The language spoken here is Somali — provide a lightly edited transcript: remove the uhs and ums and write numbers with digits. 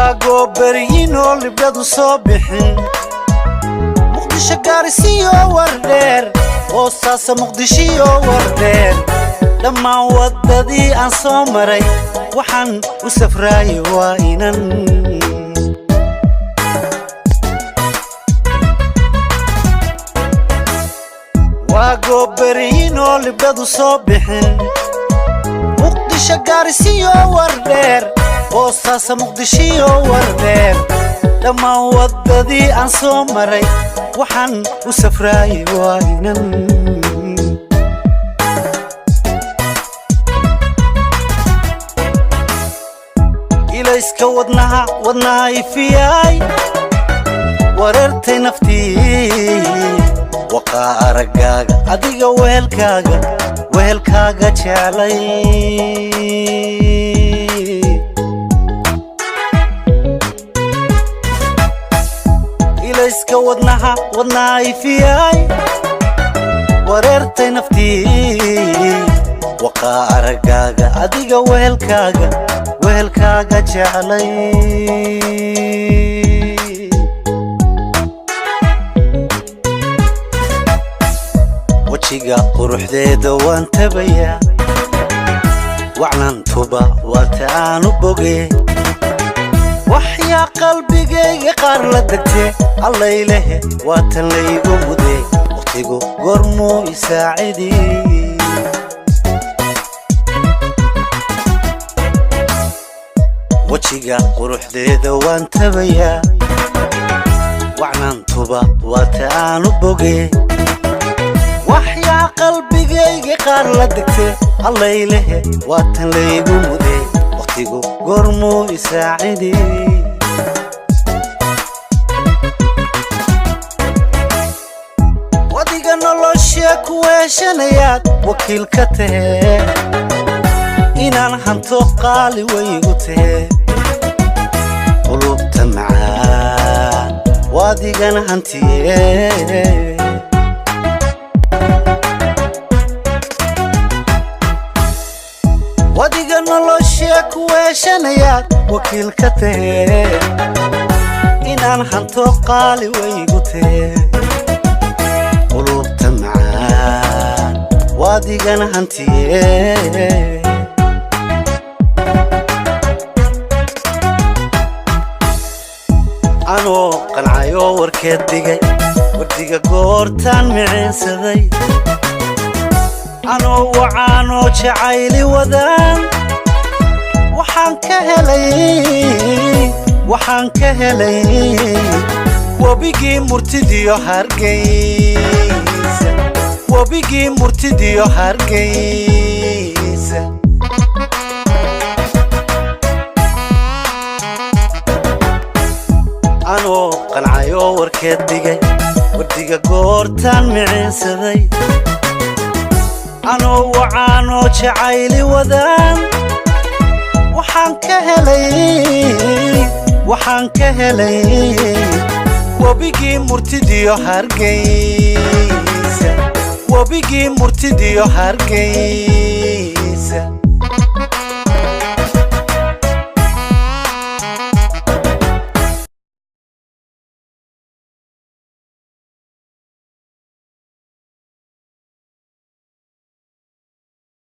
Waa gooberyiinoo libdhadu soo bixin, Muqdisho Gaarisiyo Wardheer, Boosaasa Muqdishiyo Wardheer. Dhammaan waddadii aan soo maray, waxaan u safraayey waa inan. Waa gooberyiinoo libdhadu soo bixin, Muqdisho Gaarisiyo Wardheer, Boosaasa Muqdishiyo Wardheer. Dhammaan waddadii aan soo maray, waxaan u safraayey waa inan. Ilayska wadnaha, wadnaha ifiyaay, wareertay naftii waqaa araggaaga, adiga wehelkaaga, wehelkaaga jeclay. Ilayska wadnaha, wadnaha ifiyaay, wareertay naftii waqaa araggaaga, adiga wehelkaaga, wehelkaaga jeclay. Wejiga quruxdeeda waan tabayaa, wacnantuba waata aanu boge. Waxyaa qalbigayga qaar la degtee, allaylehe waatan laygu mude. Wakhtigu goormuu isaacidi? Wejiga quruxdeeda waan tabayaa, wacnantuba waata aanu boge. Waxyaa qalbigayga qaar la degtee, allaylehe waatan laygu mude. Wakhtigu goormuu isaacidi? Wadiga nolosha ku weeshanayaad wakiil ka tahee, inaan hanto qaali waygu tahee. Qulubta macaan waadigana hantiye. Wadiga nolosha ku weeshanayaad wakiil ka tahee, inaan hanto qaali waygu tahee. Qulubta macaan waadigana hantiye. Anoo qancayoo warkeed dhigay, wardiga goortaan miciinsaday, anoo wacaanoo jacayli wadaan, waxaan ka helay, waxaan ka helay webigii murtidiyo Hargeysa, webigii murtidiyo Hargeysa. Anoo qancayoo warkeed dhigay, wardiga goortaan miciinsaday, anoo wacaanoo jacayli wadaan, waxaan ka helay, waxaan ka helay webigii murtidiyo Hargeysa, webigii murtidiyo Hargeysa.